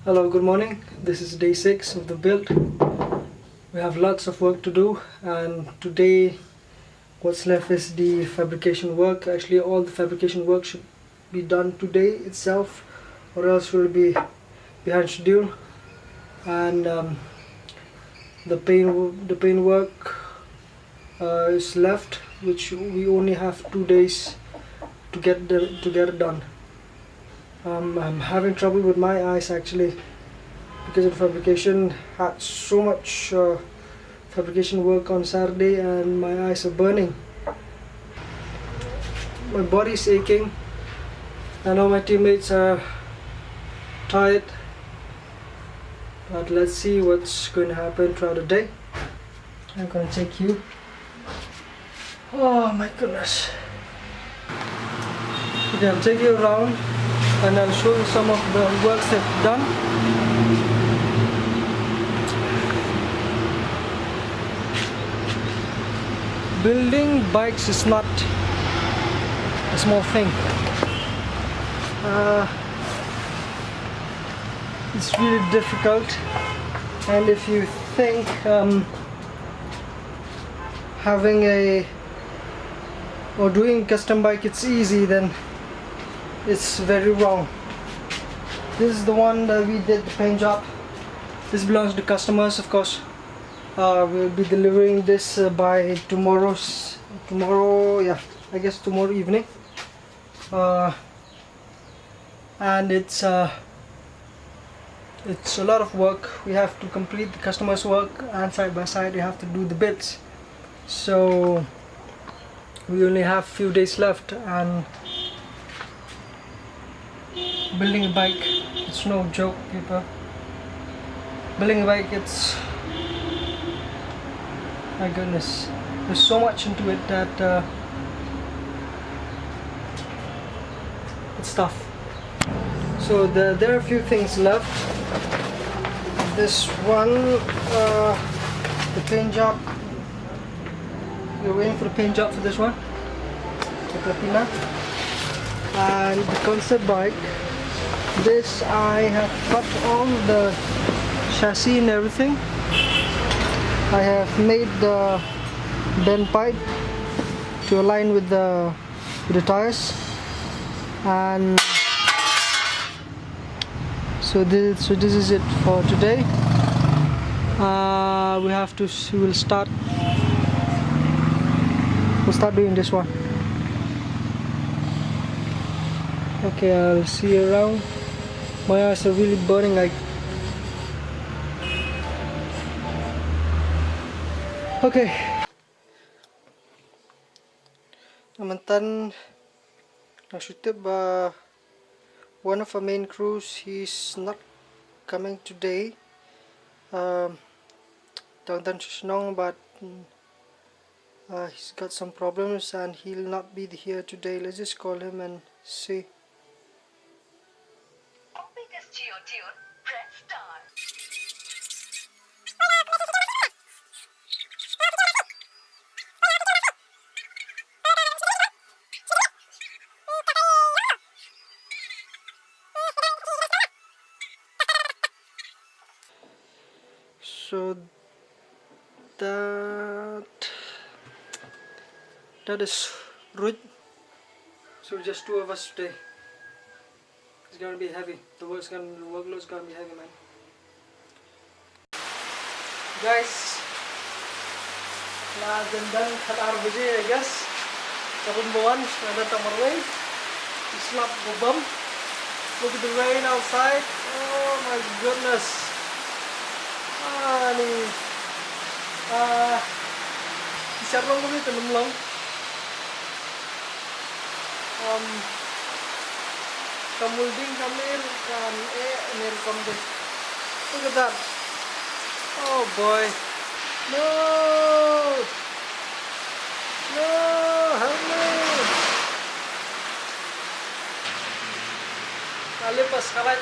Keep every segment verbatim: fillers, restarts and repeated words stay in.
Hello, good morning. This is day six of the build. We have lots of work to do, and today what's left is the fabrication work. Actually, all the fabrication work should be done today itself, or else we'll be behind schedule. And um, the paint, the paint work uh, is left, which we only have two days to get the, to get it done. Um, I'm having trouble with my eyes actually because of the fabrication. Had so much uh, fabrication work on Saturday, and my eyes are burning. My body is aching. I know my teammates are tired, but let's see what's going to happen throughout the day. I'm gonna take you. Oh my goodness. Okay, I'll take you around and I'll show you some of the works they've done. Building bikes is not a small thing. Uh, it's really difficult, and if you think um, having a or doing custom bike it's easy, then it's very wrong. This is the one that we did the paint job. This belongs to customers, of course. Uh, we'll be delivering this uh, by tomorrow's tomorrow, yeah, I guess tomorrow evening. Uh, and it's uh, it's a lot of work. We have to complete the customer's work, and side by side we have to do the bids. So we only have few days left, and building a bike, it's no joke, people. Building a bike, it's, my goodness, there's so much into it that uh, it's tough. So there, there are a few things left. This one, uh, the paint job. We're waiting for the paint job for this one. The Platina. And the concept bike. This, I have cut all the chassis and everything. I have made the bend pipe to align with the with the tires. And so this, so this is it for today. Uh, we have to s- we'll start we'll start doing this one. Okay, I'll see you around. My eyes are really burning, like, okay. Mynta nga shu tip ba one of our main crews, he's not coming today. Um, dang don sha shnong, but mm, uh, he's got some problems and he'll not be here today. Let's just call him and see. Copy this geotune, press star. So that that is rude. So just two of us today. It's gonna be heavy. The work's gonna the workload's gonna be heavy, man. Guys, la dang don khatar baje, I guess. Ka bun bawan, la dang tang marwei. Slap bubam. Look at the rain outside. Oh my goodness. Ah, ni. Ah, isar long kami tenum long. Um, ka mulding ka mir kan eh mir kom de. Look at that. Oh boy. No. No, help me. Nalip pas kalat.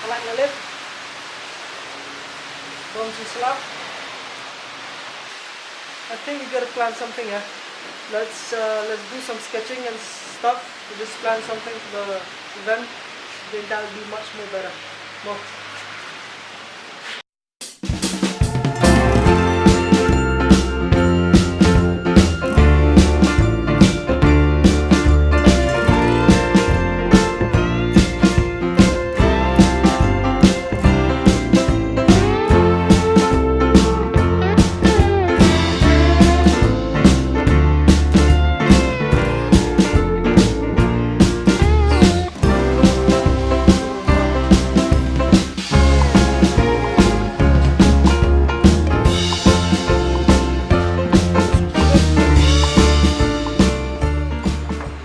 Kalat nalip. Bom si slap. I think we gotta plan something, eh? Let's uh, let's do some sketching and stuff. We just plan something for the event. Then that'll be much more better.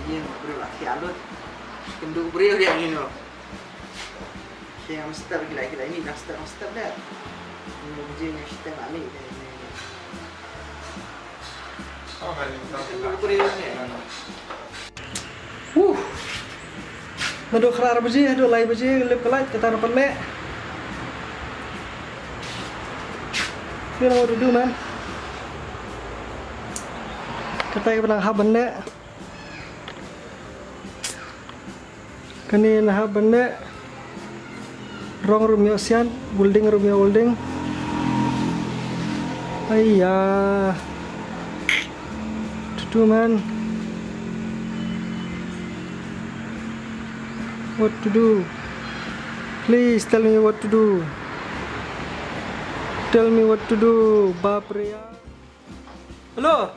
Ïa, briew la khia lut. Kynduh briew ïa ngi no. Khia ngam step, gila, gila, ini dah step, ngam step dah. Ini lo biji ngam step, ani dah ini. Kynduh briew ni. Huh. Naduh khyndai baje haduh lai baje lip ka light kata na pynleh. You know what to do, man. Kata ka nang hap ban leh. Kane nang hap ban leh. Rong ruh ym ïoh siat, welding ruh ym ïoh welding. Aiya. To do, man. What to do? Please tell me what to do. Tell me what to do, bapre. Hello.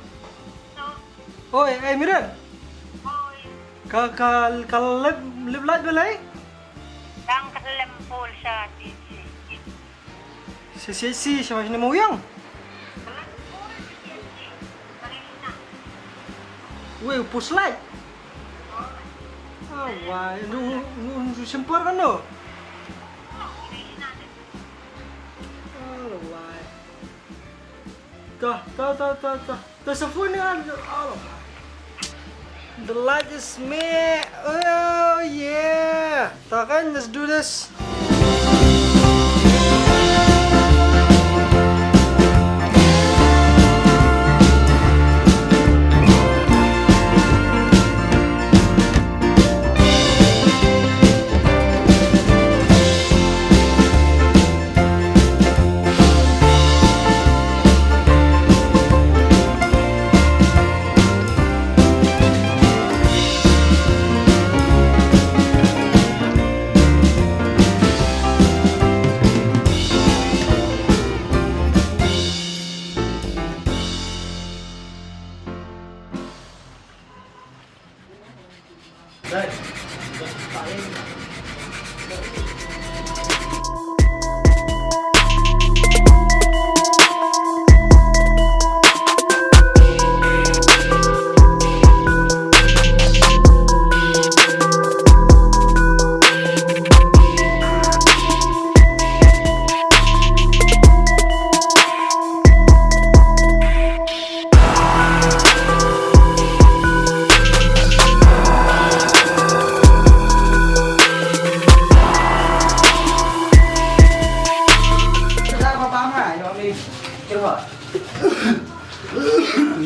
Oi, ei Miran. Ka, ka, ka lip, lip light balei? Dang ka lem pol sa ti. Si, si, si, sa mas ni mo yang. Wei, pus light. Ah, wai, nu, nu, nu sempur kan tu? Ah, wai. Tuh, tuh, tuh, tuh, tuh. Tuh, sa phone ni kan. Oh. The light is me. Oh, yeah. Tuh kan, let's do this.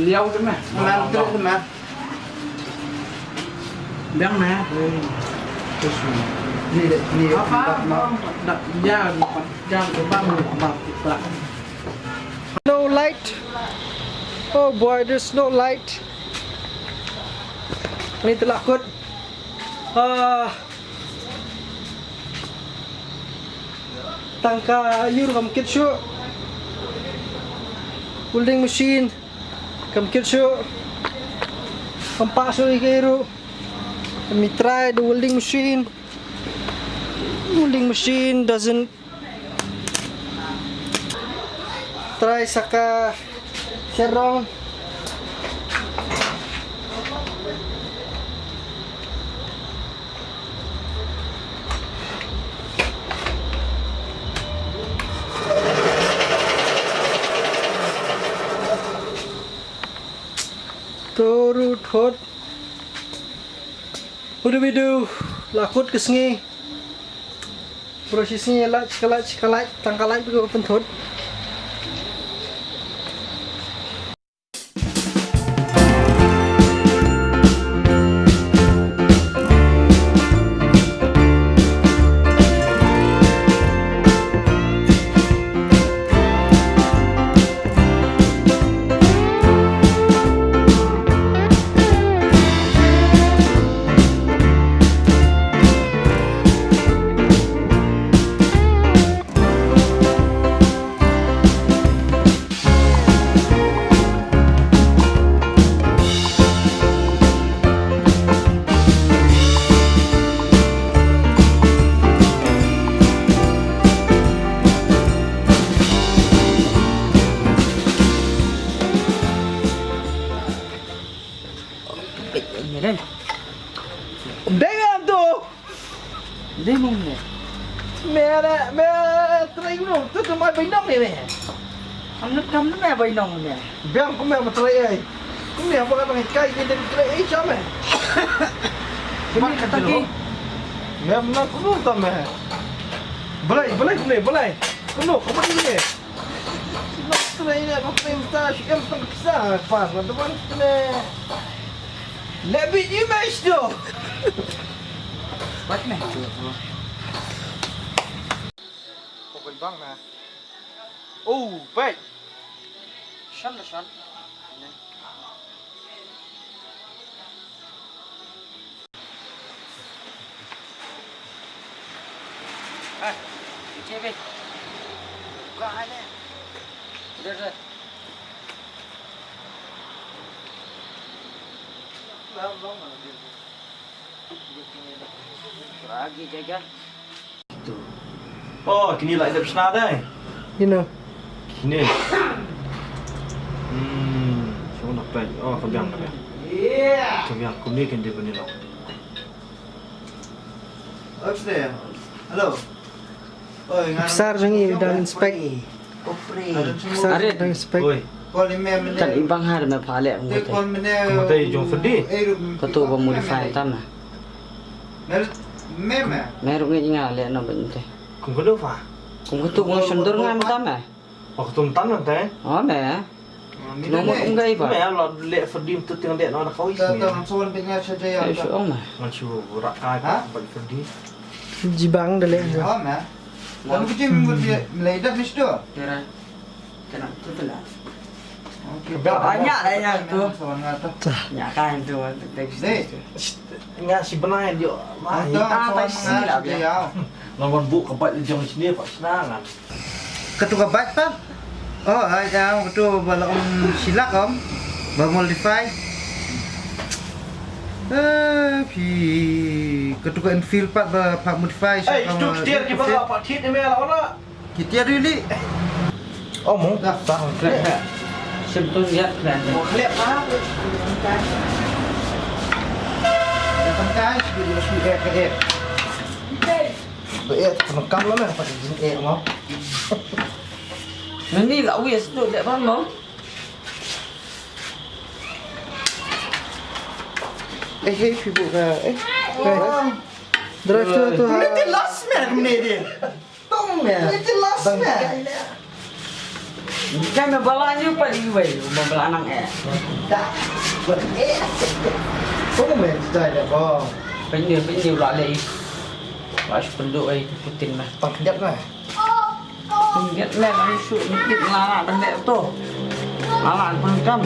Liau te meh. Ngan treh te meh. Biang meh. Ni de, ni de. Apa? Dak, ya, ya, bang, bang, bang. No light. Oh boy, there's no light. Ni te la kut. Ah. Tang ka ïur kam kit shuh. Welding machine kam kit shuh. Kam pah shuh ïa ka ïur. Let me try the welding machine. Welding machine doesn't Try sa ka sherong. Toru thot. Udu bidu, la kut ka sngi. Bro, shi sngi la, shi ka la, shi ka la, tang ka la, bro, pynthut. Me, me, me, trei kumno, tu tu mai bai nong ne me. Kam nut kam nut me bai nong me. Biang kum me ma trei ai. Kum ne ba ka tang kai ke de trei ai cha me. Mat ka ta ki. Me ma kumno ta me. Balai, balai kum ne, balai. Kumno, kumno ne. Nong trei ne, nong trei mta shi em tang pisa. Pas, ma tu ban ne. Let me you me sto. Wat me. Ko bai bang na. Oh, bai. Shan la shan. Ah, ite bai. Ka ale. Dah, dah. Bang, bang, bang. Lagi jaga. Oh, kini la dep shna dai. Kino? Kini. Hmm, shong na pai. Oh, ka biang, ka biang. Ka biang, kumi kan dia bani lo. Hello. Officer jong i dang inspect. Officer dang inspect. Oi. Kan i bang har me pha leh kumta. Kumta i jong Freddy. Kato ba modify tam na. Me ruh ngi nga leh no ban te. Kum kato pha. Kum kato kum sendor nga tam na. Oh, kato tam na te. Oh, me. No mo kum ga i ba. Me la leh Freddy tu tiang leh no na kawis me. Ai shu ong na. Ngan shu rak kai ba Freddy. Jibang da leh. Oh, me. Lalu kita minggu dia mulai dah mesti tu. Tera. Kena tu tu lah. Okey. Banyak lah yang tu. Nya kan tu. Dek. Nya si benai dia. Ah, tak si lah dia. Lawan bu kebat jong sini pak senang kan. Ketu kebat pak. Oh, ai yang ketu bala om silak om. Ba modify. Eh, pi ketu ke Enfield pat ba pak modify. Eh, itu dia kita pak tit ni meh lah orang. Kita dulu. Oh, mo. Dah. Dah, klep. Sentuh dia, klep. Mo klep ah. Dah tengkai, sudah dia sudah eh, eh. Ba eh, tengkam lah meh, pakai jin eh mo. Nani lah wis tu, dia bang mo. Eh, eh, sibuk ke, eh. Drive tu, tu. Ini dia last man, ini dia. Tong me. Iti las me. Kan me bala ni pa di wei, me bala nang eh. Da. Eh. Tong me jai da ko. Pynïa, pynïa la lei. Ba shu pynduh ei putin me. Pang kjat me. Pang kjat me, ba shu nitip la la dang deh to. La la pun kam.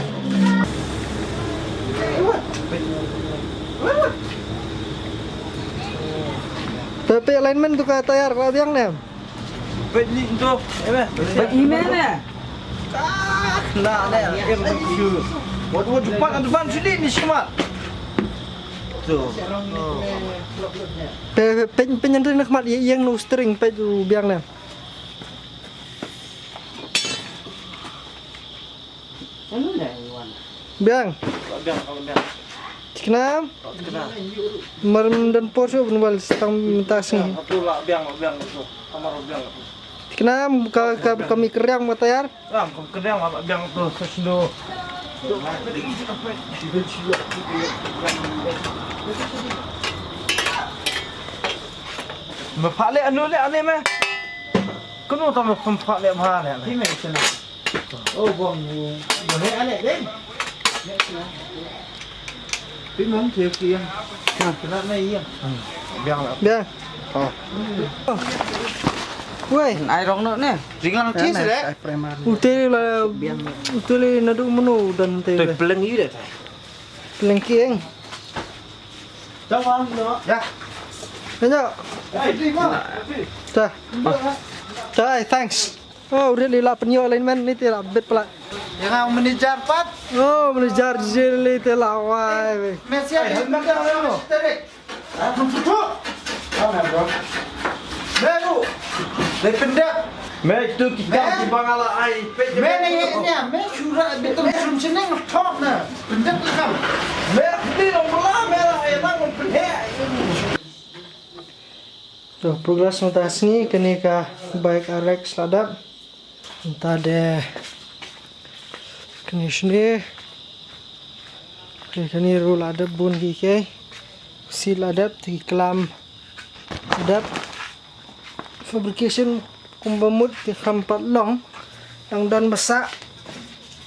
Te, te alignment tu ka tayar ka biang ne. Peit ni tu, eh, meh. Peit ni meh, meh. Ah, na, na, em tu. Wat, wat, depan, depan sini ni semat. Tu. Pe, pe, pe, pe nyan ri nak mat, yang nu string, pe tu biang ne. Biang. Biang, biang. Tikna. Tikna. Mar myndan por shu ban wal stang mynta sngi. Biang, biang, biang. Tikna ka, ka, ka mi kriang ma tayar. Ram, ka kriang ma biang tu sesdo. Me pha le anu le ane me. Kunu ta me pha le ma le. Oh, bong, bong, eh, ale, ding. Pin mong thiu ki yang. Kena na yang. Biang lah. Biang. Oh. Wei. Ai rong no ne. Ring lang thi sele. Ute la, ute la nadu menu dan te. Peleng yu deh. Peleng ki eng. Tawang no. Ya. Nyo. Hai, terima. Ta. Ta, thanks. Oh, really lah penyo alignment ni te lah bet pala. Yang manager pat. Oh, manager jeli te lah wai. Mesia di manager no. Aku tutu. Mana bro? Baru. Dari pendek. Me tu kita di bangala ai. Me ni ni me sura betul sum seneng top na. Pendek lah kau. Me ni lo mula me lah ai lang pendek. To, progress mynta sngi, kane ka bike R X la dep. Mynta de kane shane. Kane ruh la dep bun ki, ki seat la dep, te ki klam la dep. Fabrication kumba mut te kham pat long. Dang don ba sah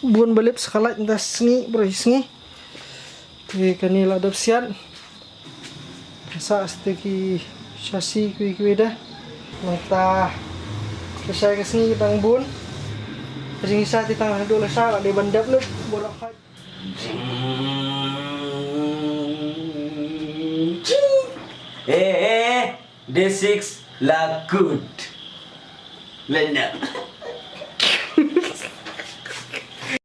bun ba lip sa ka light mynta sngi, baroh sngi. Te kane la dep siat. Sa sa te ki chassis kiwei kiwei de. Mynta ka shai ka sngi dang bun. Ka jingshai te tang haduh la shai la dei ban dep lut. Baroh khoit. Eh, eh, day six la kut. Lenda.